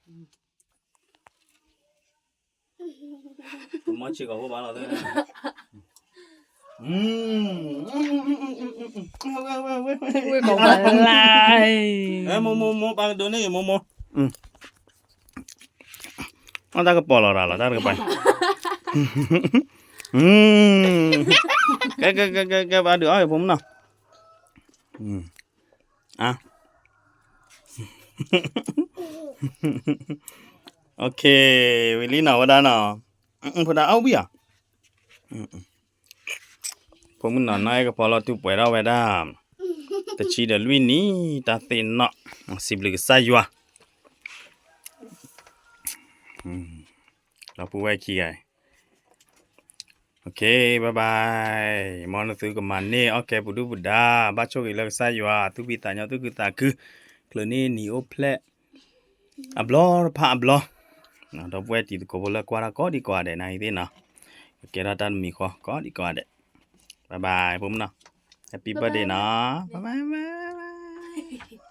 မီၢ်ဆံးကီးဖိဘၣ်လီၤသ့, ဝ့ၢ်ကီးဘၣ်လၢ်, မိၢ်မိၢ်မိၢ် ပၢ်ကဒိးန့ၢ်ယမိၢ်မိၢ်, အတၢ်ကပီၤလီၤရၤလီၤ တၢ်တကပၤ, ကဲ ကဲ ကဲ ကဲ ပၢ်ဒုးအီၣ်ယဖိမုၣ်နီၤ, အါ ဝံၤလံနီၤ ဝဲဒၣ်နီၤ, ဖိဒၣ်အီၣ်ဝံၣ်ဧါ, ဖိမုၣ်နီၤ နီၢ်အဲၣ်ကဖီလီၤတူၢ်ပှဲၤထီၣ်ဝဲဒၣ်, တဆံဒီးလွံၢ်နံၣ် တၢ်သ့ၣ်နီၣ်, စံးဘျုးကစၢ်ယွၤ, ဒီပုၢ်ဝဲၢ်ခံဂၤ OK, bye bye, မ်နသုကမၤန့ၢ်အီၣ်ကဲပူၤဒုၣ်ပူၤဒါ, ဘၣ်ဆိၣ်ဂ့ၤလၢကစၢ်ယွၤ သူၣ်ဖှံသးညီ သူၣ်ခုသးခု, ချုးန့ၢ်နံၤအိၣ်ဖျဲၣ် အဘျီတဖၣ်အဘျီ, ဒီပုၢ်ဝဲၢ်တံၤသကိးဖိလၢကွၢ်တၢ်ကိးဒံကိးဂၤဒဲး နၤဟံသ့ၣ်နီၤ, ကကဲထီၣ်တၢ်တမံၤဃီ ကိးဒံကိးဂၤဒဲး, bye bye ဖိမုၣ်နီၤ, Happy birthday နီၤ, bye bye bye bye.